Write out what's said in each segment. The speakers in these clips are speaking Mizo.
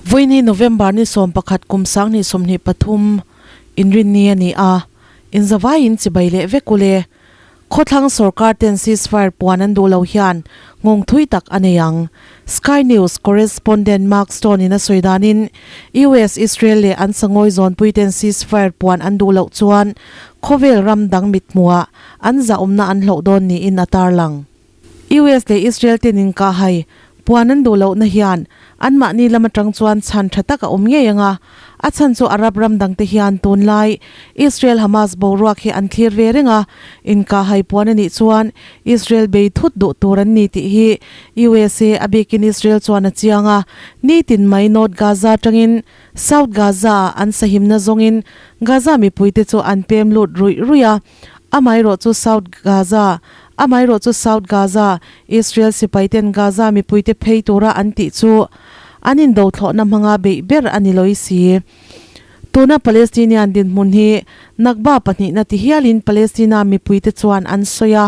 Vawiini November ni 11 kum 2023 inrinni a ni a, inzavaiin chibai leh vek ule. Khawthlang sorkar ten ceasefire puan an duh lo hian nghawng thui tak a nei ang. Sky News correspondent Mark Stone in a sawi danin US, Israel leh an sangawi zawnpui ten ceasefire puan an duh loh chuan khawvel ram dang mithmuhah an zahawmna an hloh dawn niin a tarlang. US leh Israel ten inkahhai puan an duh lohna hian anmahni lam atang chuan chhan tha tak a awm ngei ang a, a chhan chu Arab ram dangte hian tunlai Israel-Hamas boruak hi an thlir ve reng a, inkahhai puan a nih chuan Israel bei thut duh tur an ni tih hi USA a bikin Israel chuan a chiang a, nitin mai North Gaza atangin South Gaza-ah an sahimna zawngin Gaza mipuite chu an pem lut ruih ruih a. Amaherawhchu South Gaza Amaherawhchu South Gaza, Israel sipaiten Gaza mipuite phei tura an tih chu an indothlawhna hmanga beih ber a ni lawih si. Tuna Palestinian dinhmun hi Nakba pahnihna ti hialin Palestina mipuite chuan an sawi a,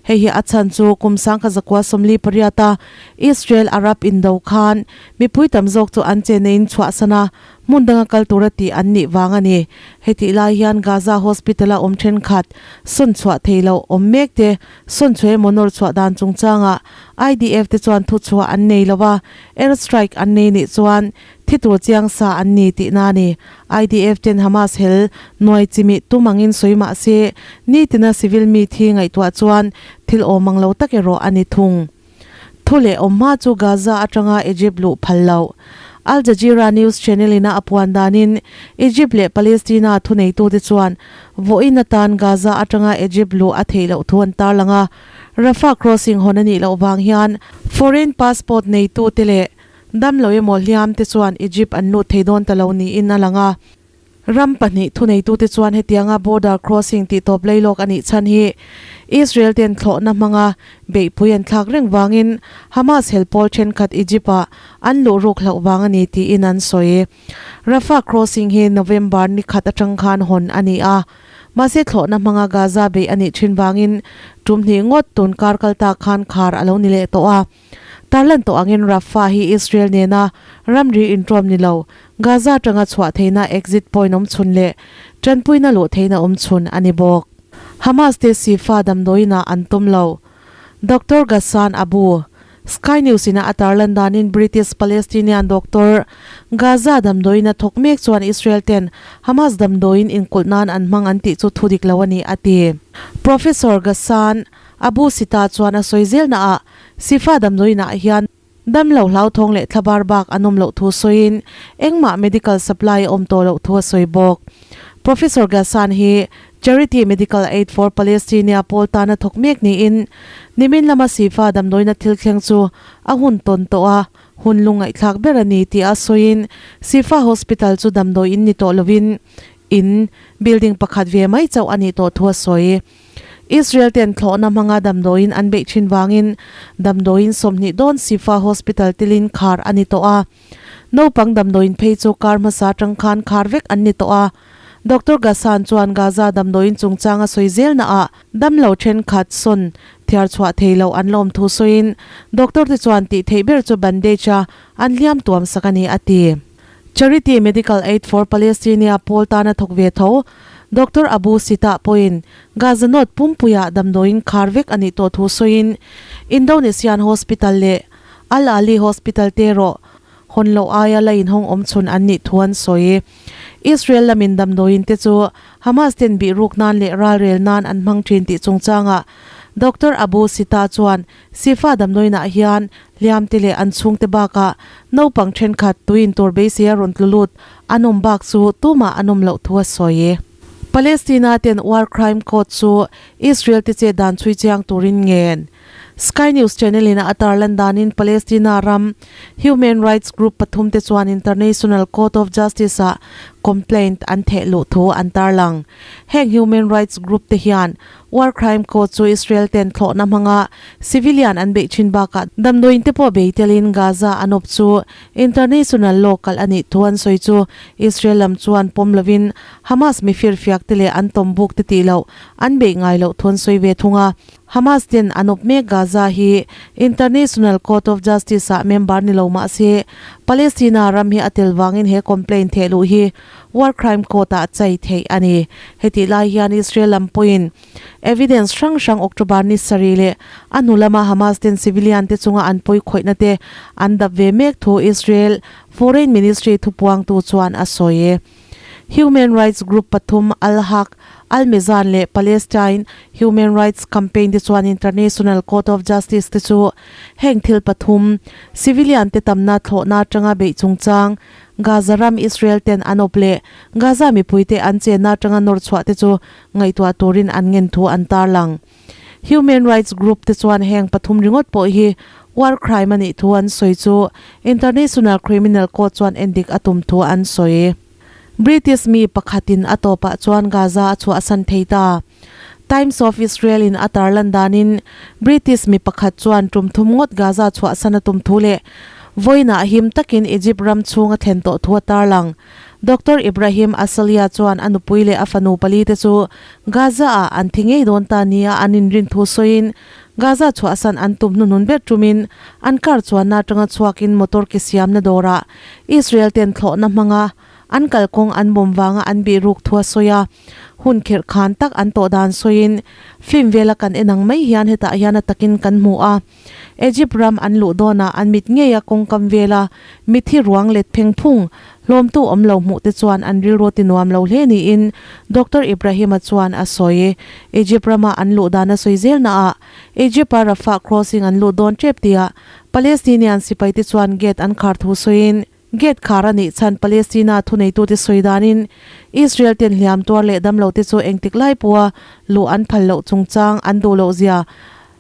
hei hi a chhan chu kum 1948 a Israel-Arab indo khan mipui tam zawk chu an chenna in chhuahsan a, Hmun danga kal tura tih an nih vang a ni. Hetih lai hian Gaza Hospital-a awm thenkhat, sawn chhuah thei loh awm mek te, sawn chhuah emaw nawr chhuah dan chungchangah IDF te chuan thuchhuah an nei lo a, air strike an nei nih chuan thi tur chiang sa an ni tihna a ni. IDF ten Hamas hel nuai chimih tum angin sawi mah se, nitina civil mi thi ngaihtuah chuan thil awm ang lo tak erawh a ni thung. Thu leh awm hma chu Gaza atanga Egypt luh phal loh. Al Jazeera news channel ina a puan danin Egypt leh Palestina thuneitute chuan vawiin atan Gaza atanga Egypt luh a theih loh thu an tarlang a, Rafah crossing hawn a nih loh vang hian foreign passport neitute leh damlo emaw hliamte chuan Egypt an lut thei dawn ta lo niin a lang a. Ram pahnih thuneitute chuan hetianga border crossing tih tawp leilawk a nih chhan hi Israel ten thlawhna hmanga beihpui an thlak reng vangin Hamas helpawl thenkhat Egypt-ah an luh ruk hlauh vang a ni tiin an sawi. Rafah crossing hi November ni khat atang khan hawn a ni a, mahse thlawhna hmanga Gaza beih a nih thin vangin tum hnih ngawt tun kar kal ta khan khar a lo ni leh tawh a. Tarlan tawh angin Rafah hi Israel nena ramri intawm ni lo, Gaza atanga chhuah theihna exit point awm chhun leh tanpuina luh theihna awm chhun a ni bawk. Hamas te Shifa damdawiinah an tum lo. Doctor Ghassan Abu, Sky News ina a tarlan danin British Palestinian doctor Gaza damdawiina thawk mek chuan Israel ten Hamas damdawiin inkulh nan an hmang an tih chu thudik lo a ni a ti. Professor Ghassan Abu Sita chuan a sawi zelnaah Sifa damdawiinah hian damlo hlauthawng leh thlabar bak an awm loh thu sawiin engmah medical supply a awm tawh loh thu a sawi bawk. Professor Ghassan hi Charity Medical Aid for Palestinia pawl tana thawk mek niin nimin lama Sifa damdawiina thil thleng chu a hun tawn tawh a, hun lungngaihthlak ber a ni tih a sawiin Sifa Hospital chu damdawiin ni tawh lovin in building pakhat ve mai chauh a nih tawh thu a sawi. Israel ten thlawhna hmanga damdawiin an beih thin vangin damdawiin 20 dawn Shifa Hospital tilin khar a ni tawh a. Naupang damdawiin phei chu kar hmasa atang khan khar vek an ni tawh a. Doctor Ghassan chuan Gaza damdawiin chungchang a sawi zelnaah damlo thenkhat sawn thiar chhuah thei loh an lawm thu sawiin doctor te chuan tih theih ber chu bandage a an hliam tuam sak a ni a ti. Charity Medical Aid for Palestinia pawl tana thawk ve tho Doctor Abu Sitah pawhin Gaza North pumpuiah damdawiin khar vek a nih tawh thu sawiin Indonesian Hospital leh Al Ahli Hospital te erawh hawn loh aia la inhawng awm chhun an nih thu an sawi. Israel lamin damdawiin te chu Hamas ten bihruk nan leh ralrel nan an hmang thin tih chungchangah Doctor Abu Sitah chuan Sifa damdawiinah hian Hliamte leh an chhungte bakah naupang thenkhat tuin tur beisei a rawn tlu lut an awm bak chu tumah an awm loh thu a sawi. Palestina ten War Crime Court chu Israel te chet dan chhui chiang turin ngen. Sky News channel in a tarlan danin Palestina ram Human Rights Group pathum te chuan International Court of Justice ah complaint an theh luh thu an tarlang. Heng Human Rights Group te hian War Crime Court chu Israel ten thlawhna hmanga civilian an beih thin bakah damdawiin te pawh bei telin Gaza an awp chu international law kalh a nih thu an sawi chu Israel lam chuan pawm lovin Hamas mifirfiak te leh an tawm buk te tih loh an beih ngai loh thu an sawi ve thung a. Hamas ten an awp mek Gaza hi International Court of Justice ah member ni lo mah se, Palestina ram hi a tel vangin he complaint theh luh hi War Crime Court ah chai theih a ni. Hetih lai hian Israel lam pawhin evidence hrang hrang October ni sarih leh a hnu lama Hamas ten civilian te chunga an pawi khawihna te an dap ve mek thu Israel Foreign Ministry thupuangtu chuan a sawi. Human rights group pathum Al Haq, Al Mezan leh Palestine Human Rights Campaign te chuan International Court of Justice te chu heng thil pathum, civilian te tamna thlawhna atanga beih chungchang, Gaza ram Israel ten an awp leh Gaza mipuite an chenna atanga nawr chhuah te chu ngaihtuah turin an ngen thu an tarlang. Human rights group te chuan heng pathum ringawt pawh hi war crime a nih thu an sawi chu International Criminal Court chuan endik a tum thu an sawi. British mi pakhatin a tawpah chuan Gaza a chhuahsan thei ta. Times of Israel in a tarlan danin British mi pakhat chuan tum thum ngawt Gaza chhuahsan a tum thu leh vawiinah him takin Egypt ram chhung a thlen tawh thu a tarlang. Doctor Ibrahim Asalia chuan a nupui leh a fanu pali te chu Gaza-ah an thi ngei dawn ta nia an inrin thu sawiin Gaza chhuahsan an tum hnuhnun ber tumin an car chuanna atanga chhuakin motor ke siamna dawrah Israel ten thlawhna hmanga an kalkawng an bawm vanga an bih ruk thu a sawi a. Hun khirh khan tak an tawh dan sawiin film vela kan en ang mai hian hetah hian a takin kan hmu a. Egypt ram an luh dawnah an mit ngeia kawngkam vela mithi ruang let pheng phung hlawmtu awm lo hmuh te chuan an rilru ti nuam lo hle niin Doctor Ibrahim-a chuan a sawi. Egypt rama an luh dan a sawi zel naah Egypt-a Rafah crossing an luh dawn tep tia Palestinian sipaite chuan gate an khar thu sawiin gate khar a nih chhan Palestina thuneitute sawi danin Israel ten hliam tuar leh damlote chu engtik lai pawha luh an phal loh chungchang an duh loh zia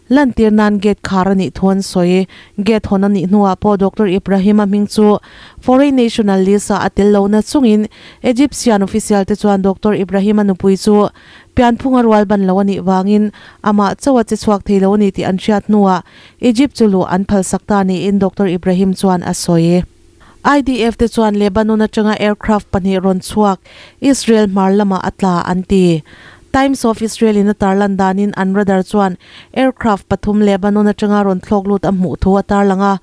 Lantir nan gate khar a nih thu an sawi. Gate hawn a nih hnuah pawh Doctor Ibrahim-a hming chu Foreign National List-ah a tel lo na chungin Egyptian official te chuan Doctor Ibrahim-a nupui chu pianphunga rual ban lo a nih vangin amah chauh a che chhuak thei lo a ni tih an hriat hnuah Egypt chu luh an phalsak ta niin Doctor Ibrahim chuan a sawi. IDF te chuan Lebanon atanga aircraft pahnih rawn chhuak Israel hmar lamah a tla an ti. Times of Israel in a tarlan danin an radar chuan aircraft pathum Lebanon atanga rawn thlawk lut a hmuh thu a tarlang a.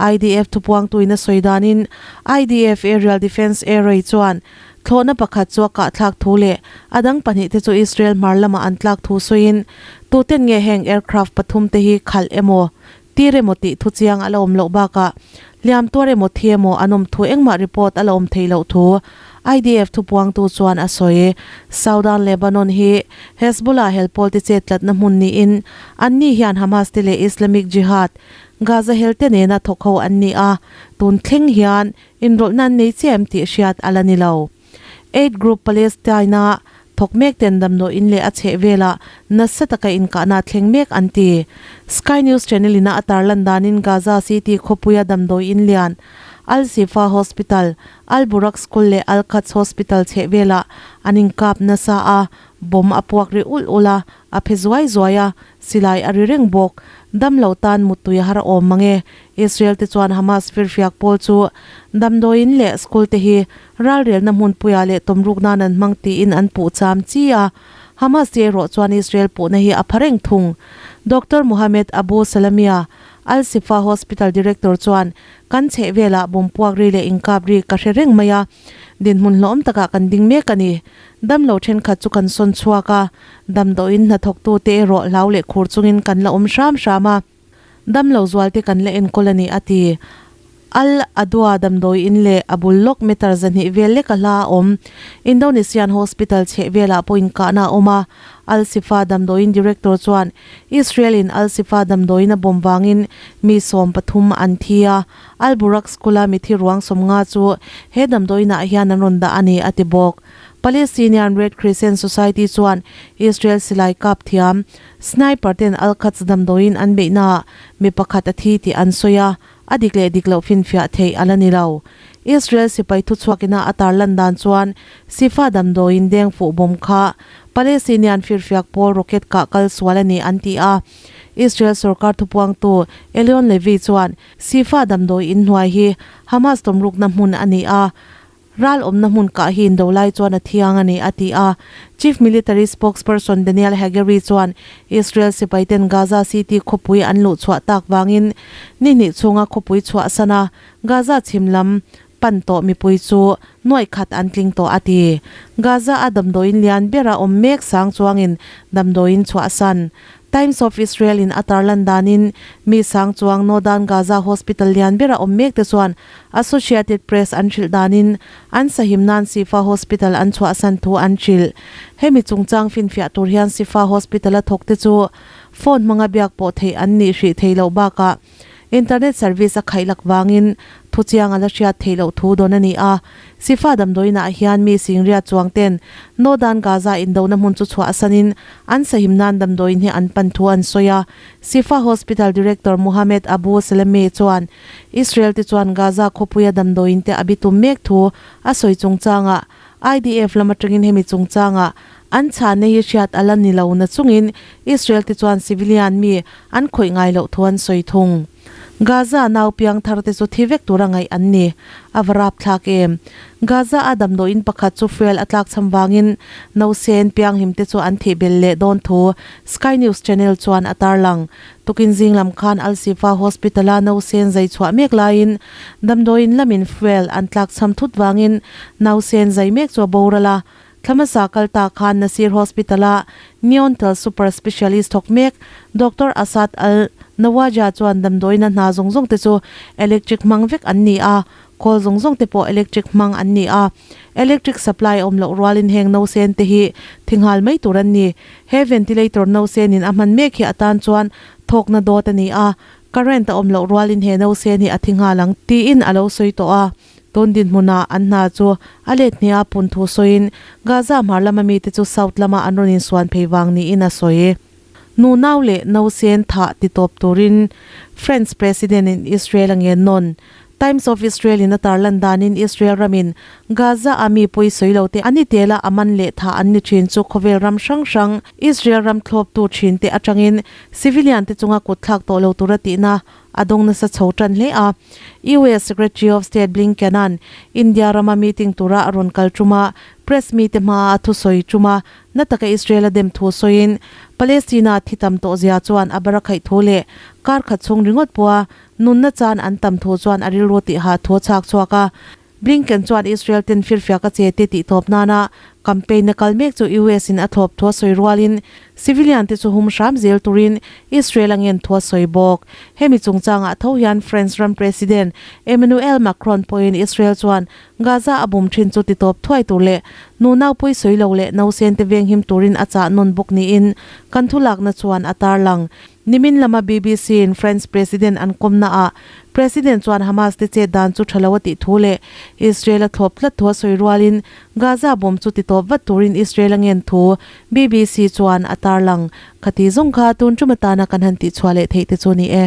IDF thupuangtuin a sawi danin IDF Aerial Defence Array chuan thlawhna pakhat chu a kahthlak thu leh a dang pahnih te chu Israel hmar lamah an tlak thu sawiin tuten nge heng aircraft pathum te hi khalh emaw Tir emaw tih thu chiang a la awm loh bakah hliam tuar emaw thi emaw an awm thu engmah report a la awm theih loh thu IDF thupuangtu chuan a sawi. Southern Lebanon hi Hezbollah helpawl te chet tlatna hmun niin anni hian Hamas te leh Islamic Jihad, Gaza hel te nena thawk ho an ni a, tun thleng hian inrawlhna an nei chiah em tih hriat a la ni lo. Aid Group Palestine-a thawk mek ten damdawiin leh a chheh velah nasa taka inkahna a thleng mek an ti. Sky News Channel ina a tarlan danin Gaza City khawpuia damdawiin lian Al Shifa Hospital, Al Buraq School leh Al Quds Hospital chheh velah an inkap nasa a, bomb a puak ri ulh ulh a, a phe zuai zuai a, silai a ri reng bawk. Damlo tan muttui a har awm mang e. Israel te chuan Hamas firfiak pawl chu damdawiin leh school te hi Ralrelna hmunpuiah leh tawmruk nan an hmang tiin an puh cham chi a, Hamas te erawh chuan Israel puhna hi a pha reng thung. Doctor Mohammed Abu Salamia, Al Shifa Hospital Director chuan, Kan chheh velah bawm puak ri leh inkap ri ka hre reng mai a, dinhmun hlawm takah kan ding mek a ni. Damlo thenkhat chu kan sawn chhuak a, damdawiin hnathawktute erawh hlau leh khur chungin kan la awm hram hram a. Damlo zualte kan la enkawl a ni, a ti. Al Adwa damdawi in leh a bul lawk meter 200 vel lek a hla a awm. Indonesian hospital chheh velah pawh inkahna a awm a. Al Shifa damdawiin director chuan Israel in Al Shifa damdawiin a bawm vangin mi 13 an thi a. Al Buraq School-a mithi ruang 50 chu he damdawiinah hian an rawn dah a ni, a ti bawk. Palestinian Red Crescent Society chuan Israel silai kap thiam Sniper ten Al-Quds damdawiin an beihnaah mi pakhat a thi tih an sawi a, a dik leh dik loh finfiah theih a la ni lo. Israel sipai thuchhuakina a tarlan dan chuan Sifa damdawiin deng fuh bawm kha Palestinian firfiak pawl rocket kah kal sual a ni an ti a. Israel sorkar thupuangtu Elion Levy chuan Sifa damdawiin hnuai hi Hamas tawmrukna hmun a ni a. Ral awmna hmun kah hi indo lai chuan a thiang a ni, a ti a. Chief Military Spokesperson Daniel Hagari chuan Israel sipaiten Gaza City khawpui an luh chhuah tak vangin ni hnih chhunga khawpui chhuahsan a, Gaza chhim lam pan tawh mipui chu nuaih khat an tling tawh a ti. Gaza a damdawiin lian bera awm mek sang chuangin damdawiin chhuahsan Times of Israel in a tarlan danin mi sang chuang Northern Gaza Hospital lian bera awm mek te chuan Associated Press an hrilh danin an sahim nan Shifa Hospital an chhuahsan thu an hrilh. Hemi chungchang finfiah tur hian Shifa Hospital a thawk te chu phone hmanga biak pawh theih an nih hrih thei loh bakah Internet service a khaih lak vangin thuchiang a la hriat theih loh thu dawn a ni a. Sifa damdawiinah hian mi Singria chuang ten Northern Gaza indona hmun chu chhuahsanin an sahim nan damdawiin hi an pan thu an sawi a. Sifa Hospital Director Mohammed Abu Salemi chuan Israel te chuan Gaza khawpuia damdawiin te a bitum mek thu a sawi chungchangah IDF lam atangin hemi chungchangah an chhanna hi hriat a la ni lo na chungin Israel te chuan civilian mi an khawih ngai loh thu an sawi thung. Gaza nau piang thar te chu thi vek tura ngaih an ni. A va rap thlak em. Gaza a damdawiin pakhat chu fuel a tlak cham vangin nausen pianghlim te chu an thih belh leh dawn thu Sky News channel chuan a tarlang. Tukin zing lam khan Al Shifa Hospital a nausen zai chhuah mek laiin damdawiin lamin fuel an tlak cham thut vangin nausen zai mek chu a boral a. Thla hmasa kal ta khan Nasir Hospital a Neontal Super Specialist thawk mek Doctor Asad Al Nawaja chuan damdawiina hna zawng zawng te chu electric hmang vek an ni a, khawl zawng zawng te pawh electric hmang an ni a. Electric supply a awm loh rualin heng nausen te hi thi nghal mai tur an ni. He ventilator nausenin a hman mek hi atan chuan thawkna dawt a ni a, current a awm loh rualin he nausen hi a thi nghal ang tiin a lo sawi tawh a. Tun dinhmunah an hna chu a let hniah pun thu sawiin Gaza hmar lama mite chu South lama an rawn insuan phei vang niin a sawi. Nu nau leh nausen thah ti tawp turin French President in Israel a ngen nawn. Times of Israel in a tarlan danin Israel ramin Gaza a mi pawi sawi lo te an i tela a man leh thah an ni thin chu khawvel ram hrang hrang Israel ram thlawptu thin te atangin civilian te chunga kut thlak tawh lo tura tihna a dawng nasa chho tan hle a. US Secretary of State Blinken-a'n India rama meeting tura a rawn kal ṭuma press mite hmaa a thusawi ṭuma na taka Israel a dem thu sawiin Palestina thi tam tawh zia chuan a barakhaih thu leh kar khat chhung ringawt pawha nunna chan an tam thu chuan a rilru tihah thu a chhak chhuak a. Blinken chuan Israel ten firfiak a che te tih tawp nana campaign a kal mek chu US in a thlawp thu a sawi rualin civilian te chu hum hram zel turin Israel a ngen thu a sawi bawk. Hemi chungchangah tho hian France ram President Emmanuel Macron pawhin Israel chuan Gaza a bum thin chu ti tawp thuai tur leh nu naupui sawi lo leh nausen te venghim turin a chah nawn bawk niin kan thulakna chuan a tarlang. Nimin lama BBC in French President an kawmnaah President chuan Hamas te chet dan chu tha lo a tih thu leh Israel a thlawp tlat thu a sawi rualin Gaza bomb chu ti tawp vat turin Israel a ngen thu BBC chuan a tarlang. Khati zawng kha tun tum atana kan han tihchhuah leh theih te chu ni e.